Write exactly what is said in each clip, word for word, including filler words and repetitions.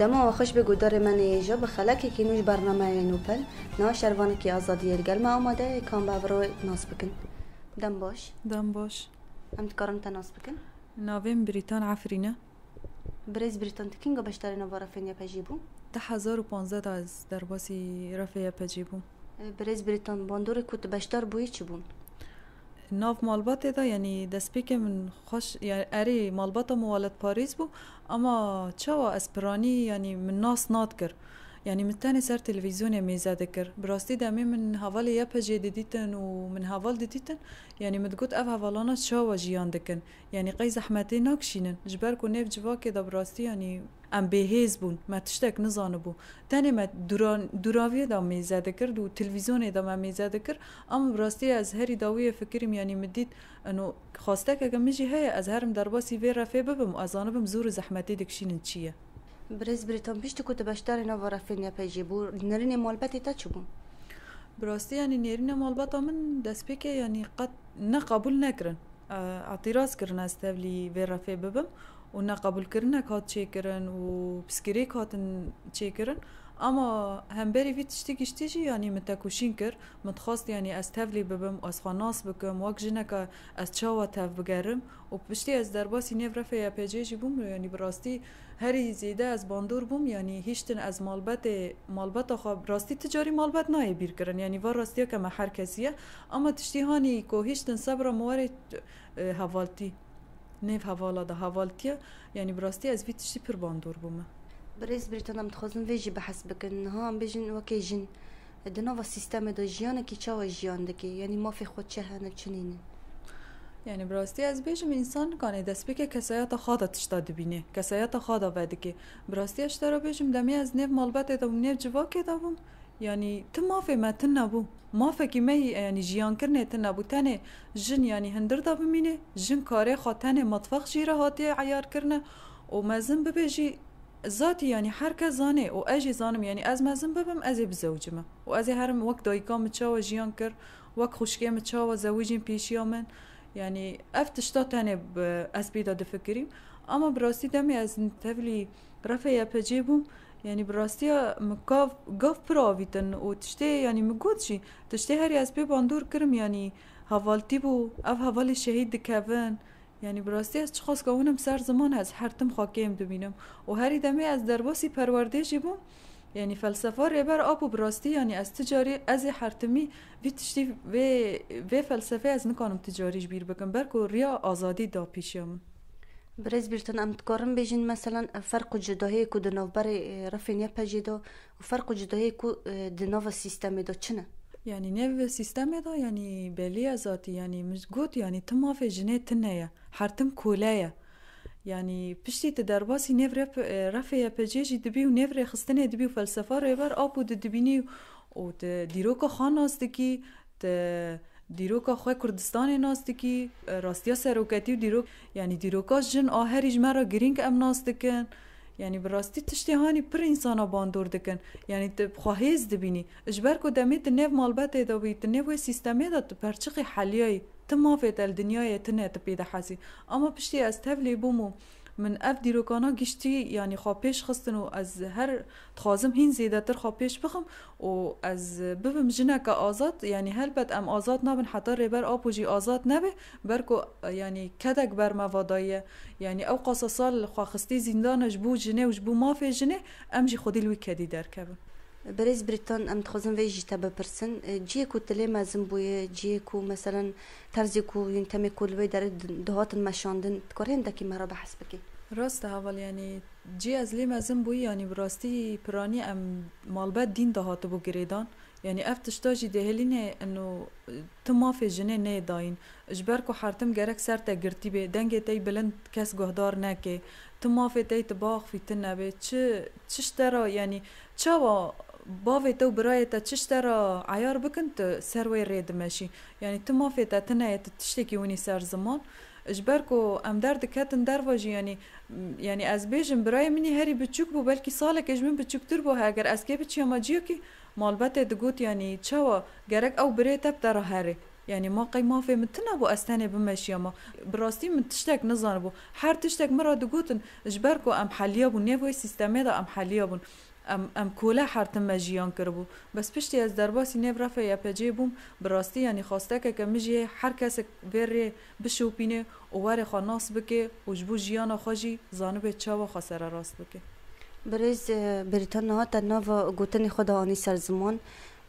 Dema we xweş be guhdarê me nêêja, bi xelekekî nû ji bernameyê Nûpel, niha şervanekî azadiyê li gel me amade ye, kan be evro nas bikin. Dem baş. Dem baş. Em dikarin te nas bikin? Navê min Brîtan Efrîn e. Birêz Brîtan, tu kînga beşdarê nava refên Y P G bû? Di hezar û panzdeh de ez derbasî refê Y P G bûm. Birêz Brîtan, bandorê ku tu beşdar bûyî çi bûn? Nav malbatê de, yanî destpêkê min xweş, ya-, erê, malbata min welatparêz bû, ama çawa ez piranî, yanî min nas nadikir. Yanî min tenê ser televîzyonê mêze dikir. Bi rastî demê min hevalê Y P G didîtin û min heval didîtin, yanî min digot ev hevalana çawa jiyan dikin. Yanî qey zehmetê nakişînin. Ji ber ku nêv civakê de bi rastî, yanî em bêhêz bûn. Me tiştek nizanibû. Tenê me dûran-, dûraviyê de mêze dikir û televîzyonê de me mêze dikir. Ama bi rastî ez herî dawiyê fikirîm, yanî min dît, eno, xwestekeke min jî heye, ez herim derbasî vê refê bibim û ez zanibim zor û zehmetê dikişînin çi ye. Birêz Brîtan, piştî ku tu beşdarê nava refên Y P G bû, nêrînê malbetê te çi bû? Bi rastî, yanî nêrîna malbata min destpêkê, yanî qet ne qebûl nekirin. E, îtîraz kirin ez tevlî vê refê bibim û neqebûlkirinek hat çêkirin û piskirêk hatin çêkirin. Ama hemberî vî tiştî giştî jî, yanî min tekoşîn kir, min dixwest, yanî ez tevlî bibim, ez xwe nas bikim, wek jineke ez çawa tev bigerim û piştî ez derbasî nêv refê Y P G jî bûm, yanî bi rastî herî zêde ez bandor bûm, yanî hiştin ez malbetê, malbeta xwe, bi rastî ti carî malbet nayê bîrkirin, yanî va rastiyeke me her kesî ye. Ama tiştî hanî ku hiştin sebra min werê, e, hevaltî. Nêv hevala de hevaltiye, yanî bi rastî ez vî tiştî pir bandor bûme. Birêz Brîtan, em dixwazin vê jî behs bikin. Niha em bêjin wekê jin. Di nava sîstemê de jiyanekî çawa jiyan dike? Yanî mafê xwe çi hene, çi nîne? Yanî bi rastî ez bêjim, însan nikane destpêkê kesayeta xwe de tişta dibîne, kesayeta xwe de vedike. Bi rastî ez ji te re bêjim, demê ez nêv malbetê de bûm, nêv civakê de bûm, yanî ti mafê me tune bû. Mafekî me, yanî jiyankirinê tune bû. Tenê jin, yanî hundir de bimîne, jin karê xwe tenê metfex jî re hatiye eyarkirine û mezin bibe jî, zatî, yanî her kes zane û ez jî zanim, yanî ez mezin bibim, ez ê bizewicime û ez ê herim wek dayika min çawa jiyan kir, wek xwişkê min çawa zewicîn pêşiya min. Yanî ev tişta tenê bi, ez pê de difikirîm. Ama bi rastî demê ez tevlî refê Y P G bûm, yanî bi rastiya min gav, gav pir avîtin û tiştê, yanî min got jî, tiştê herî ez pê bandor kirim, yanî hevaltî bû, ev hevalê şehîd dikevin. Yanî bi rastî ez çiqas ka winim ser ziman, ez her tim xwe kêm dibînim. Û herî demê ez derbasî perwerdê jî bûm. Yanî felsefa Rêber Apo bi rastî, yanî ez ti carî ez ê her timî vî tiştî vê, vê felsefê ez nikanim ti carî ji bîr bikim. Ber ku riya azadî da pêşiya min. Birêz Birton, em dikarin bêjin, meselan, ferq û cudahiyê ku di navberê, e, refên Y P G de û ferq û cudahiyê ku, e, di nava sîstemê de çi ne? Yanî nêv sîstemê de, yanî belî ye zatî, yanî min got, yanî ti mafê jinê tune ye, her tim kole ye. Yanî piştî tu derbasî nêv rep-, e, refê Y P G jî dibî û nêv rêxistinê dibî û felsefa Rêber Apo di dibînî û tu dîroka xwe nas dikî, tu dîroka xwe Kurdistanê nas dikî, e, rastiya seroketî û dîrok, yanî dîroka jin a herî ji me re girîng em nas dikin. Yanî bi rastî tiştê hanî pir însana bandor dikin. Yanî tu bi xwe hêz dibînî. Ji ber ku demê tu nêv malbetê de bûyî, tu nêv wê sîstemê de tu perçiqî heliyayî, ti mafê te li dinyayê tune tu pê dihesî. Ama piştî ez tevlî bûm û min ev dîrokana giştî, yanî xwe pêş xistin û ez her dixwazim hîn zêdetir xwe pêş bixim û ez bibim jineke azad. Yanî helbet em azad nabin heta Rêber Apo jî azad nebe, ber ku, yanî kedek ber me va daye. Yanî ew qasa sal xwe xistî zîndana ji bo jinê û ji bo mafê jinê, em jî xwedî li wî kedî derkevin. Birêz Brîtan, em dixwazin vê jî te bipirsin. E, ciyê ku tu lê mezin bûye, ciyê ku, meselen, terzê ku, yöntemê ku li wê derê di-, dihatin meşandin, tu karî hindekî me re behs bikî? Rast e heval, yanî ciyê ez lê mezin bûyî, yanî bi rastî piranî em malbet dîn de hatibû girêdan. Yanî ev tişta jî dihêlîne, ino, ti mafê jinê neyê dayîn. Ji ber ku her tim gerek ser te girtî bê, dengê te yî bilind kes guhdar neke, ti mafê te yî tu biaxivî tune bê, çi, çi ji te re, yanî çawa bavê te û birayê te çi ji te re eyar bikin, tu ser wê rê dimeşî. Yanî ti mafê te tune ye, tu tiştekî winî ser ziman. Ji ber ku em derdiketin derva jî, yanî, yanî ez bêjim, birayê min î herî biçûk bû, belkî salekê ji min biçûktir bû, heger ez kê biçiyama ciyakî, malbetê digot, yanî çawa gerek ew birê te bi te re herê. Yanî ma qey mafê min tune bû ez tenê bimeşiyama. Bi rastî min tiştek nizanibû. Her tiştek min re digotin, ji ber ku em heliya bûn, nêv wê sîstemê de em heliya bûn. Em, em kole her tim me jiyan kiribû. Bes piştî ez derbasî nêv refê Y P C'ê bûm, bi rastî yanî xwestekeke min jî heye her kesek vê rê bişopîne û were xwe nas bike û ji bo jiyana xwe jî zanibe çawa xwe sererast bike. Birêz, e, Bêrîtan niha te nava gotinê xwe de anî ser ziman.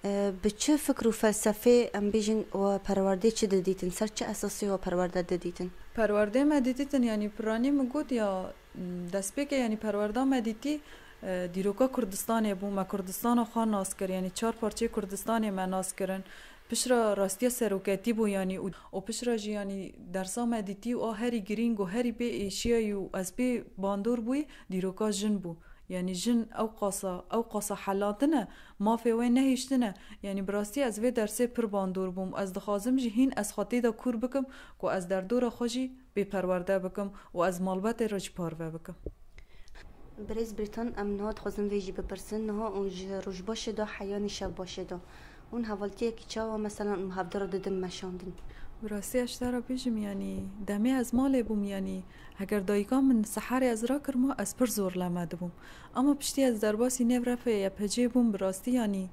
E, bi çi fikr û felsefê, em bêjin, we perwerdê çi didîtin? Ser çi esasê we perwerde didîtin? Perwerdê me didîtin, yanî piranî min got ya, m, destpêkê, yanî perwerda me dîtî, e, dîroka Kurdistanê bû. Me Kurdistana xwe nas kir, yanî çar parçeyê Kurdistanê me nas kirin. Piştre rastiya seroketî bû, yanî û, û piştre jî, yanî dersa me dîtî û a herî girîng û herî bê êşiyayî û ez pê bandor bûyî dîroka jin bû. Yanî jin ew qasa, ew qasa helatine, mafê wê nehiştine. Yanî bi rastî ez vê dersê pir bandor bûm. Ez dixwazim jî hîn ez xwe tê de kûr bikim ku ez derdora xwe jî bê perwerde bikim û ez malbetê re jî parve bikim. Birêz Bêrîtan, em niha dixwazin vê jî bipirsin. Niha hûn ji rojbaşê de heya nîşevbaşê de, hûn hevaltiyekî çawa, meselan, hûn hevdira didin meşandin? Bi rastî ez ji te re bêjim, yanî demê ez malê bûm, yanî heger dayika min seherê ez rakirma, ez pir zorleme dibûm. Ama piştî ez derbasî nêv refê Y P C'ê bûm, bi rastî, yanî,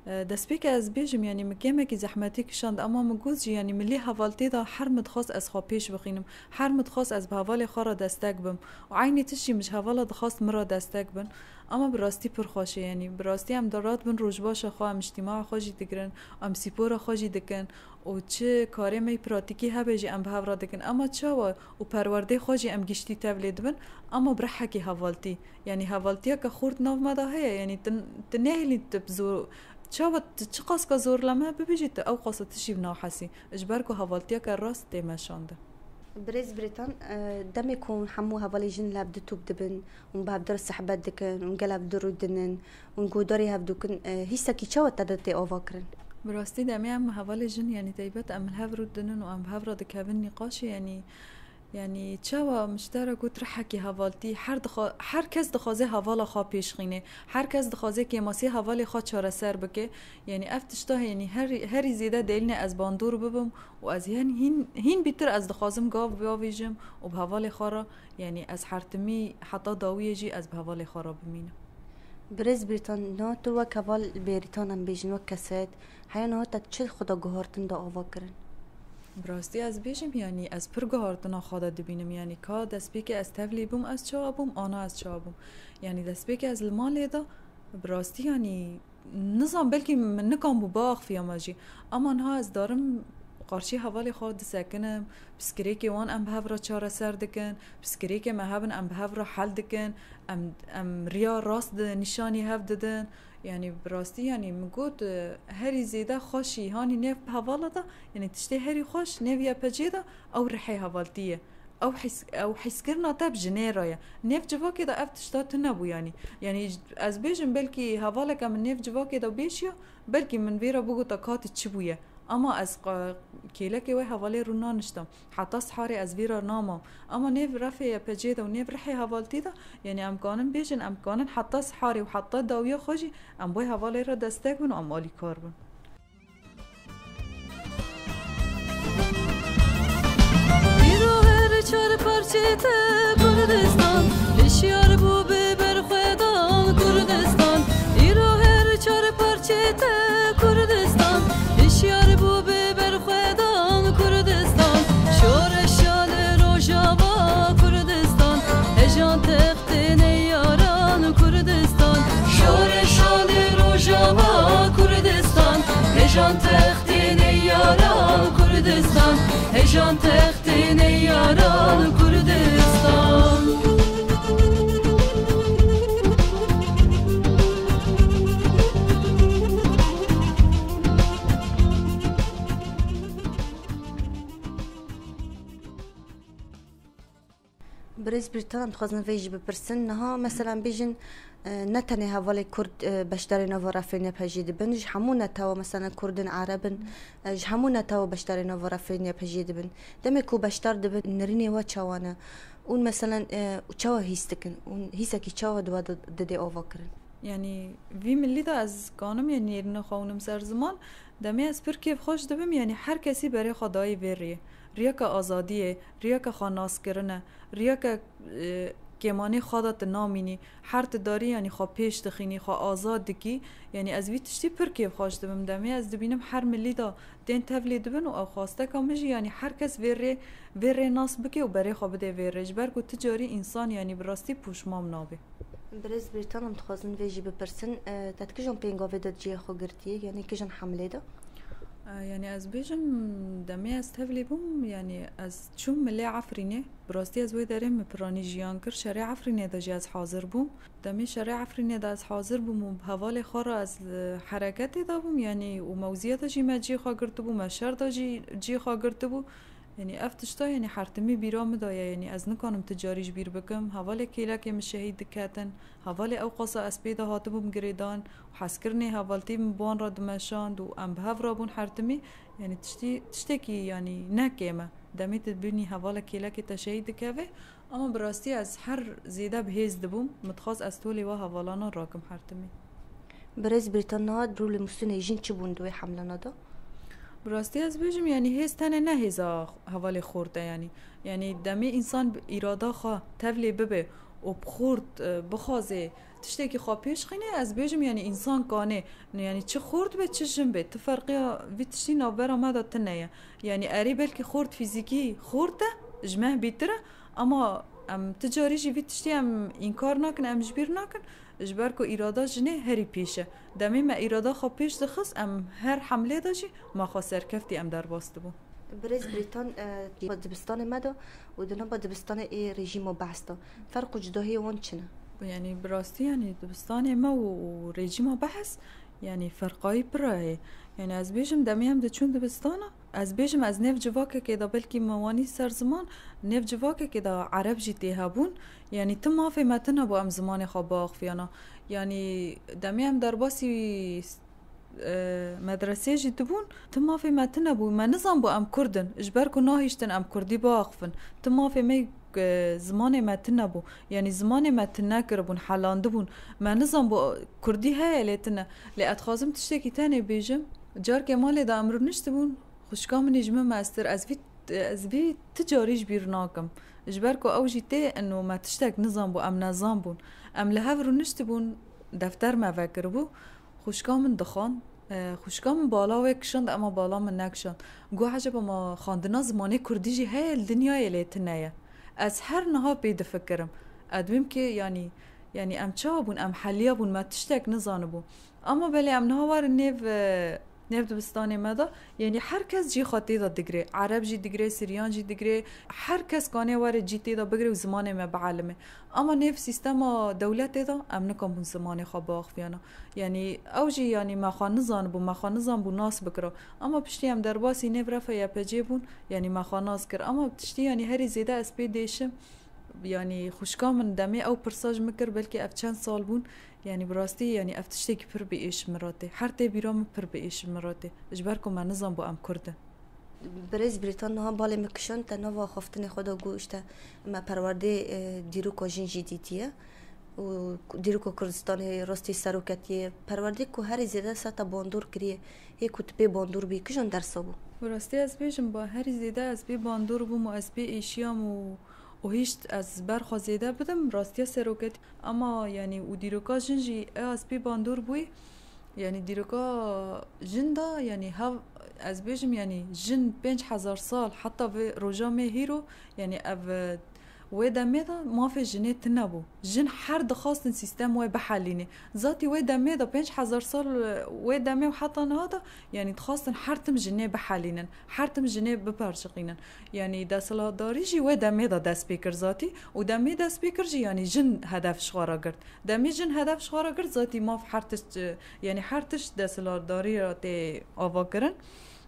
e, destpêkê ez bêjim, yanî min kêmekî zehmetî kişand, ama min got jî, yanî min lê hevaltiyê de her min dixwast ez xwe pêş bixînim, her min dixwast ez bi hevalê xwe re destek bim. Û eynî tişt jî min ji hevala dixwast min re destek bin. Ama bi rastî pir xweş e, yanî bi rastî em de radibin rojbaşa xwe, em îctîmaa xwe jî digirin, em spora xwe jî dikin û çi karê me yî pratîkî hebe jî em bi hev re dikin. Ama çawa û perwerdê xwe jî em giştî tevlê dibin, ama bi rihekî hevaltî. Yanî hevaltiyeke xurt nav me de heye, yanî tu, tu nehêlî tu bi zor, çawa tu çiqaska zorleme bibî jî tu ew qasa tu jî bi nahesî. Ji ber ku hevaltiyeke rast tê meşandin. Birêz Bêrîtan, e, demê ku hemû hevalê jin li hev ditûk dibin, hûn bi hev dir sehbet dikin, hûn gel hev dir rûdinin, hûn guhdarî hev dikin, e, hîsekî çawa te de tê ava kirin? Bi rastî demê em hevalê jin, yanî teybet em li hev rûdinin û em bi hev re dikevin nîqaşê, yanî, yanî çawa min ji te re got rihekî hevaltî, her dixwa-, her kes dixwaze hevala xwe pêşxîne, her kes dixwaze kêmasiyê hevalê xwe çareser bike. Yanî ev tişta, yanî her, herî zêde dêlîne ez bandor bibim û ez hîn, hîn, hîn bîtir ez dixwazim gav biavêjim û bi hevalê xwe re, yanî ez her timî heta dawiyê jî ez bi hevalê xwe re bimînim. Birêz Bêrîtan, niha tu wek heval Bêrîtan em bêjin, wek kesayet, heya niha te çi xwe de guhartin da ava kirin? Bi rastî ez bêjim, yanî ez pir guhartina xwe de dibînim, yanî ka destpêkê ez tevlî bûm, ez çawa bûm, ana ez çawa bûm. Yanî destpêkê ez li malê de, bi rastî, yanî nizam, belkî min nikan bû biaxiviyama jî. Ama niha ez darim qarşî hevalê xwe disekinim, piskirêkê wan em bi hev re çareser dikin, piskirêkê me hebin em bi hev re hel dikin, em, em riya rast di nîşanî hev didin. Yanî bi rastî, yanî min got, e, herî zêde xweşî hanî nêv hevala de, yanî tiştê herî xweş nêv Y P C'ê de ew rihê hevaltî ye. Ew hîs-, ew hîskirina te bi jinê re ye. Nêv civakê de ev tişta tune bû, yanî. Yanî ez bêjim, belkî hevaleke min nêv civakê de bêşiya, belkî min vê re bigota ka tu çi bûye. Ama ez qa-, kêlekê wê hevalê rû naniştim. Heta siharê ez vê re namam. Ama nêv refê Y P C'ê de û nêv rihê hevaltî de, yanî em kanin bêjin, em kanin heta siharê û heta dawiya xwe jî em wê hevalê re destek bin û em alîkar bin. Îro her çar parçê te Kurdistan, hişyar bû bi berxwedan Kurdistan. Îro her çar parçê te Kurdistan, hişyar bû bi berxwedan Kurdistan. Şoreşa li Rojava Kurdistan, hejan textê neyaran Kurdistan. Şoreşa li Rojava Kurdistan, hejan textê neyaran Kurdistan, hejan textê neyaran Kurdistan. Birêz Bêrîtan, em dixwazin vê jî bipirsin. Niha, mesela, em bêjin, e, ne tenê hevalê Kurd, e, beşdarê nava refên Y P C'ê dibin, ji hemû netewa, mesela, Kurd in, Ereb in, e, ji hemû netewa beşdarê nava refên Y P C'ê dibin. Demê ku beşdar dibin, nirînê we çawa ne? Û, mesela, e, çawa hîs dikin? Û hîsekî çawa di we di-, didê ava kirin? Yanî vî milî de ez kanim, yanî nêrîna xwe hûnim ser ziman, demê ez pir kêfxweş dibim, yanî her kesî berê xwe dayê vê rêyê. Riyeke azadiyê, riyeke xwe naskirine, riyeke, e, kêmanê xwe de tu namînî, her tu darî, yanî xwe pêş dixînî, xwe azad dikî. Yanî ez vî tiştî pir kêfxweş dibim. Demê ez dibînim her milî de tên tevlî dibin û ew xwasteka min jî, yanî her kes vê rê, vê rê nas bike û berê xwe bide vê rê. Ji ber ku ti carî însan, yanî bi rastî pûşmam nabe. Birêz Brîtan, em dixwazin vê jî bipirsin, e, te di kijan pêngavê de cihê xwe girtiye, yanî kijan hemlê de? E, yanî ez bêjim, demê ez tevlî bûm, yanî ez çûm milê Efrînê. Bi rastî ez wê derê min piranî jiyan kir. Şerê Efrînê de jî ez hazir bûm. Demê şerê Efrînê de ez hazir bûm û bi hevalê xwe re ez, e, hereketê de bûm, yanî û mewziyê de jî me cihê xwe girtibû, me şer de jî cihê xwe girtibû. Yanî ev tişta, yanî her timî bîra min de ye, yanî ez nikanim ti carî ji bîr bikim. Hevalê kêlekê min şehîd diketin, hevalê ew qasa ez pê de hatibûm girêdan û hezkirinê hevaltî min bi wan re dimeşand û em bi hev re bûn her timî. Yanî tiştî, tiştekî, yanî ne kêm e. Demê tu dibînî hevala kêlekê te şehîd dikeve, ama bi rastî ez her zêde bi hêz dibûm. Min dixwest ez tolê wa hevalana rakim her timî. Birêz Brîtan, niha rolê Mûsûnê jin çi bûn di wê hemlana de? Bi rastî ez bêjim, yanî hêz tenê ne hêza hevalê xort e, yanî. Yanî demê însan bi îrada xwe tevlê bibe û bi xort, e, bixwaze tiştekî xwe pêş xîne, ez bêjim, yanî însan kanê, yanî çi xort be, çi jin be, ti ferqiya vî tiştî navbera me de tune ye. Yanî erê belkî xort fîzîkî xort e, ji me bîtir e, ama em ti carî jî vî tiştî em înkar nakin, em ji bîr nakin, ji ber ku îrada jinê herî pêş e. Demê me îrada xwe pêş dixist, em her hemlê de jî me xwe serkeftî em derbas dibûn. Birêz Brîtan, e, dibistanê me de û di nava dibistanê ê rejîma Behs de ferq û cudahiyê wan çi ne? Yanî bi rastî, yanî dibistanê me û, û rejîma Behs, yanî ferqayî pir heye. Yanî ez bêjim demê em diçûn dibistana, ez bêjim ez nêv civakekê de, belkî me wanî ser ziman, nêv civakekê de ereb jî tê hebûn. Yanî ti mafê me tune bû em zimanê xwe biaxiviyana. Yanî demê em derbasî, e, medresê jî dibûn, ti mafê me tune bû. Me nizanbû em kurd in, ji ber ku nahiştin em kurdî biaxivin. Ti mafê me, e, zimanê me tune bû. Yanî zimanê me tune kiribûn, helandibûn. Me nizanbû kurdî heye lê tune. Lê ez dixwazim tiştekî tenê bêjim. Carkê malê de em rûniştibûn, xwişka min î ji min mestir, ez vî, ez vî ti carî ji bîr nakim. Ji ber ku ew jî tê ino me tiştek nizanbû, em nezan bûn. Em li hev rûniştibûn, defter me vekiribû. Xwişka min dixwand, e, xwişka min bala wê kişand, ema bala min nekişand. Got, eceba ma xwendina zimanê kurdî jî heye li dinyayê lê tune ye. Ez her niha pê difikirim. Ez dibêm ki, yanî, yanî em çawa bûn, em heliya bûn, me tiştek nizanibû. Ama belê em niha werin nêv, e, nêv dibistanê me de, yanî her kes cî xwe tê de digre. Ereb jî digre, Siryan jî digre. Her kes kanê were cî tê de bigre û zimanê me bielime. Ama nêv sîstema dewletê de em nikanbûn zimanê xwe biaxiviyana. Yanî ew jî, yanî me xwe nizanibû, me xwe nizanbû nas bikira. Ama piştî em derbasî nêv refa Y P G bûn, yanî me xwe nas kir. Ama tiştî, yanî herî zêde ez pê dêşim, yanî xwişka min demê ew pirsa ji min kir, belkî ev çend sal bûn. Yanî bi rastî, yanî ev tiştekî pir bi êş min re tê. Her tê bîra min pir bi êş min re tê. Ji ber ku me nizanbû em kurd in. Birêz Brîtan, niha balê min kişand, te nava axaftinê xwe de got, işte, me perwerdê, e, dîroka jin jî dîtiye û dîroka Kurdistanê rastî seroketiye. Perwerdê ku herî zêde ser te bandor kiriye, hê ku tu pê bandor bî, kijan dersa bû? Bi rastî ez bêjim, ba herî zêde ez pê bandor bûm û ez pê êşiyam û, û hişt ez ber xwe zêde bidim, rastiya seroketî. Ama, yanî, û dîroka jin jî, e, ez pê bandor bûyî. Yanî dîroka jin de, yanî hev, ez bêjim, yanî jin pênc hezar sal, heta vê roja me hîro, yanî ev, e, wê demê de mafê jinê tune bû. Jin her dixwastin sîstem wê bihelîne. Zatî wê demê de pênc hezar sal, e, wê demê û heta niha de, yanî dixwastin her tim jinê bihelînin, her tim jinê biperçiqînin. Yanî desthilatdarî jî wê demê de dest pê kir zatî û demê dest pê kir jî, yanî jin hedef ji xwe re girt. Demê jin hedef ji xwe re girt, zatî maf her tişt, e, yanî her tişt desthilatdarî re tê avakirin.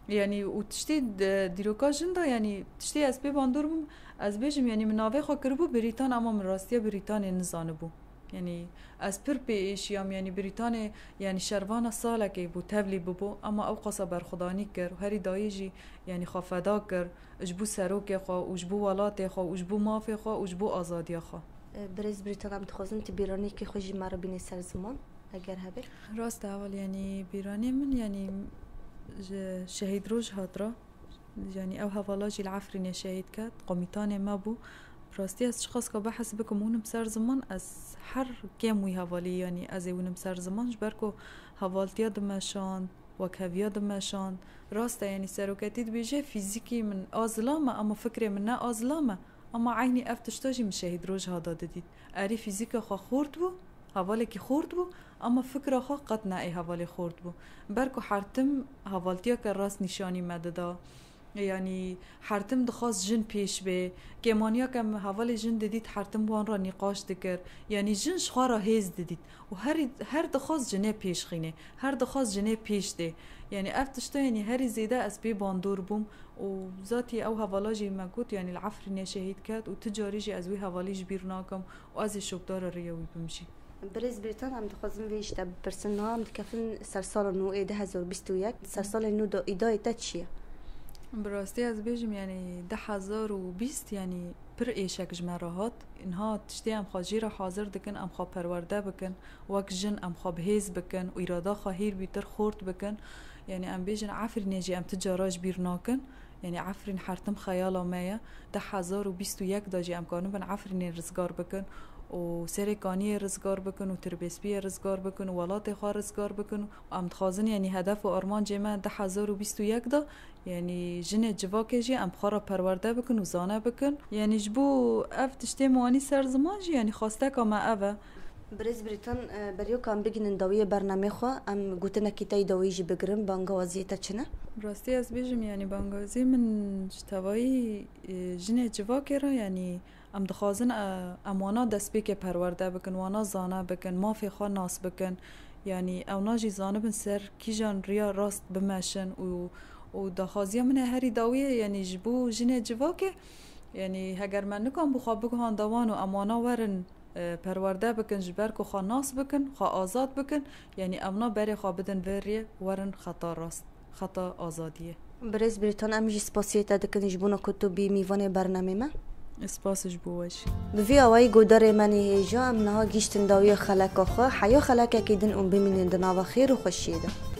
Yanî û tiştê di-, dîroka jin de, yanî tiştê ez pê bandor bûm, ez bêjim, yanî min navê xwe kiribû Brîtan, ama min rastiya Brîtanê nizanibû. Yanî ez pir pê êşiyam, yanî Brîtanê, yanî şervana salekê bû, tevlî bibû, ama ew qasa berxwedanî kir, herî dayî jî, yanî xwe feda kir ji bo serokê xwe û ji bo welatê xwe û ji bo mafê xwe û ji bo azadiya xwe. E, Birêz Brîtan, em dixwazin tu bîranîkê xwe jî me re bînî ser ziman. Eger hebe. Rast e heval, yanî bîranê min yanî ji şehîd roj hat ra. Yanî ew hevala jî li Efrînê şehîd ket, komîtanê me bû. Rastî ez çiqas ka behs bikim hûnim ser ziman, ez her kêm wî hevalî yanî ez ê hûnim ser ziman, ji ber ku hevaltiya dimeşand, wekheviya dimeşand. Rast e, yanî seroketî dibêje fîzîkî min a zilame, ama fikrê min ne a zilame. Ama eynî ev tişta jî min şehîd roj hada didît. Erî fîzîka xwe xort bû, hevalekî xort bû, ama fikra xwe qet ne ê hevalê xort bû. Ber ku her tim hevaltiyeke rast nîşanî me dida. Yanî her tim dixwast jin pêş bê. Kêmaniya ke em hevalê jin didît, her tim wan re nîqaş dikir. Yanî jin ji xwe re hêz didît. Û herî, her dixwast jinê pêş xînê. Her dixwast jinê pêş dê. Yanî ev tişta yanî herî zêde ez pê bandor bûm. Û zatî ew hevala jî me got, yanî li Efrînê şehîd ket û tu carî jî ez wî hevalî ji bîr nakim û ez ê şopdara rêya wî bim jî. Birêz Brîtan, em dixwazin vê ji te bipirsin. Niha em dikefin ser sala nû ê du hezar û bîst û yek. Ser salê nû de îdayê te çi ye? Bi rastî ez bêjim, yanî du hezar û bîst, yanî pir êşek ji me re hat. Niha tiştê em xwe jê re hazir dikin, em xwe perwerde bikin, wek jin em xwe bihêz bikin û îrada xwe hîr bîtir xort bikin. Yanî em bêjin Efrînê jî em tu cara ji bîr nakin. Yanî Efrîn her tim xeyala me ye. Du hezar û bîst û yek de jî em kanibin Efrînê rizgar bikin û Serê Kaniyê rizgar bikin û Tirbêspiyê rizgar bikin û welatê xwe rizgar bikin. Em dixwazin, yanî hedef û armancê me du hezar û bîst û yek de, yanî jinê civakê jî em xwe re perwerde bikin û zane bikin. Yanî ji bo ev tiştê me anî ser ziman jî, yanî xwesteka me ev e. Birêz Brîtan, e, beriyo ka em bigihînin dawiyê bernamê xwe, em gotinekî te yî dawî jî bigirin, bangawaziyê te çi ne? Bi rastî ez bêjim, yanî bangawaziyê min ji tevayî, e, jinê civakê re, yanî em dixwazin, e, em wana destpêkê perwerde bikin, wana zane bikin, mafê xwe nas bikin. Yanî ewna jî zanibin ser kîjan riya rast bimeşin û, û daxwaziya min e herî dawiyê, yanî ji bo jinê civakê, yanî heger me nikan bi xwe biguhanda wan û em wana werin, e, perwerde bikin, ji ber ku xwe nas bikin, xwe azad bikin, yanî ewna berê xwe bidin vê riyê, werin xeta rast, xeta azadiyê. Birêz Brîtan, em jî spasiyê te dikin ji bona ku tu bî mîvanê bernamê me. Spas ji bo we jî. Bi vî awayî guhdarê me nê hêja, em niha gihîştin dawiya xeleka xwe. Heya xelekekî din û bimînin di nava xêr û xweşiyê de.